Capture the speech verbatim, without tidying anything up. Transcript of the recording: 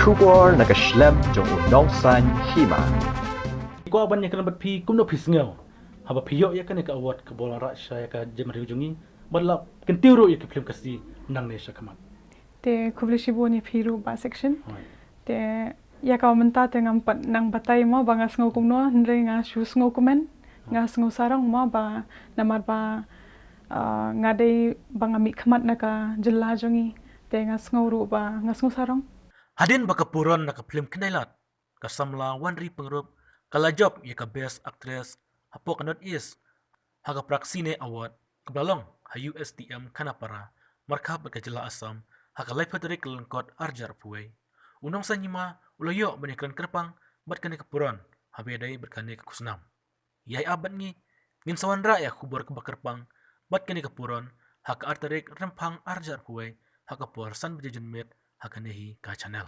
Khubor na ka shlem jong u nongsan hima. Kwah ban ïakren bad phi kumno phi sngew haba phi ïoh ïa kane ka award kaba la rah sha ïa ka jaitbynriew jong ngi, bad la kyntiew ruh ïa ki phlim Khasi nangne sha khmat. Te khublei shibun ïa phi ruh Bah Section. Te ïa kaba mynta te ngam pat nang batai mo ba nga sngew kumno, hynrei nga shu sngew kumne, nga sngew sarong mo ba namar ba, ah, nga dei ba nga mih khmat na ka jylla jong ngi. Te nga sngew ruh ba nga sngew sarong. Hadien ba ka Puron na ka phlim Khyndailad, ka samla Wanri Pyngrope ka la jop ïa ka Best Actress hapoh ka North East ha ka Praksine Award kaba la long ha U S T M Khanapara, markhap bad ka jylla Assam, ha ka laiphew tarik Kyllalyngkot arhajar arphew wei, u nongsan hima u la ïoh ban ïakren kyrpang bad kane ka Puron haba ïadei bad kane ka khusnam. Ïai ap bad ngi, ngin sa wanrah ïa ka khubor kaba kyrpang bad kane ka Puron ha ka ar tarik Rymphang arhajar arphew wei, ha ka por san baje janmiet, ha kane hi ka channel.